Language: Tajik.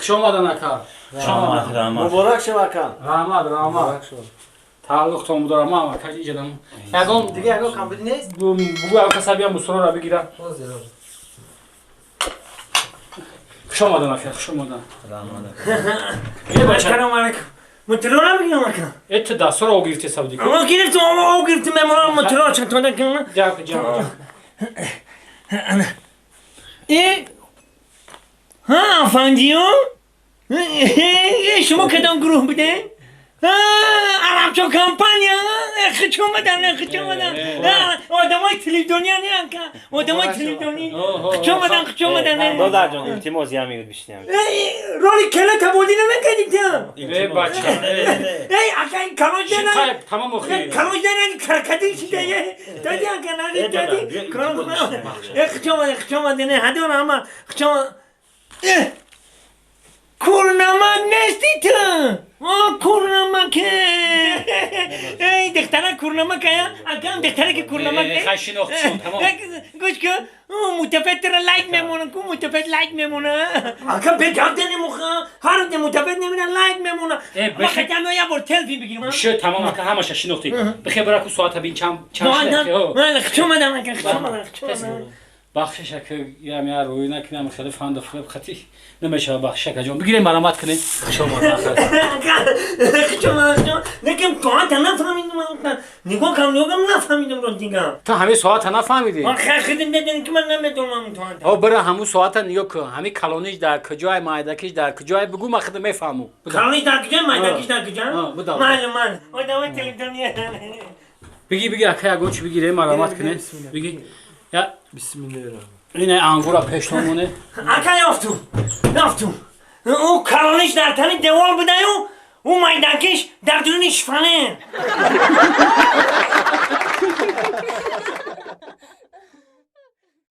Хуш омадан, ака, хуш омадан. Муборак шава, ака. Раҳмат, раҳмат, тааллуқтон будорам ман, ака. Иҷадам ягон. Дига ягон камбуди нест? Бугӯ, ака, сабиям мусурора бигира. Хуш омадан, ака, хуш омадан. Салом алейкум. Мутро бигирам, ака? Э, ту дастуро о гирифти, сабди. О гирифтум, о гирифтум, мемонам мутро чанд тонда кунам. Ҷамъ, ҷамъ. Э? Ҳа, афандиё? Шумо кадом гурӯҳ будем? Арабчо компания, хуш омадан, хуш омадан. Одамои телевизиония не, ака, одамои телевизионӣ. Хуш омадан, хуш омадан. Додарҷон, илтимос, як минут бишинем. Роли кела табодӣ намекардӣ ту? Э, бача. Эй, ака, калош дена. Тамом, охи. Калош дена, крокодил шида. Дади, ака, нади, дади. Хуш омадан, хуш омадан. Ҳадон ҳама хуш омадан. Курнамак нести ту? Курнамак. Эй, духтара курнамак ая, акам, духтара ки курнамак. Хай, шинохтшон, тамом. Гӯш кун, мутафет тура лайк мемона ку, мутафет лайк мемона, ака, бегап денемуха, ҳар мутафет немина лайк мемона. Ма хотям я бор селфи бигирам. Шо, тамом, ака, ҳамаша шинохтӣ. Бихе, бира ку, соата бин, чанд чанд. Хуш омадам, ака, хуш омадам, хуш омадам. Бахшиш, ака, ям я рӯй накунам, хеле фанду фиреб хати намешава. Бахшиш, ака ҷон, бигирем, марамат кунем. Хуш омад. Хуш омад. Лекин соата нафаҳмидам. Нигоҳ кам, нигоҳ кам, нафаҳмидам, ро дигам. Ту ҳамин соата нафаҳмидӣ? Хидим дедин ки ман намедонам соата. О, бира, ҳамун соата нигоҳ кун, ҳамин калониш дар куҷое, майдакиш дар куҷое, бугӯ, ман худам мефаҳмам. Калониш дар куҷое, майдакиш дар куҷо? Майли, майли, одамои телевизиония. Биги, биги, ака, ягон чи бигирем, марамат кунем, биги я. Бисмиллаҳир. Ина ангура пештон моне. Ака, ёфтум, ёфтум. Ӯ калониш дар тани девол будаю, ӯ майдакиш дар дуруни шифане.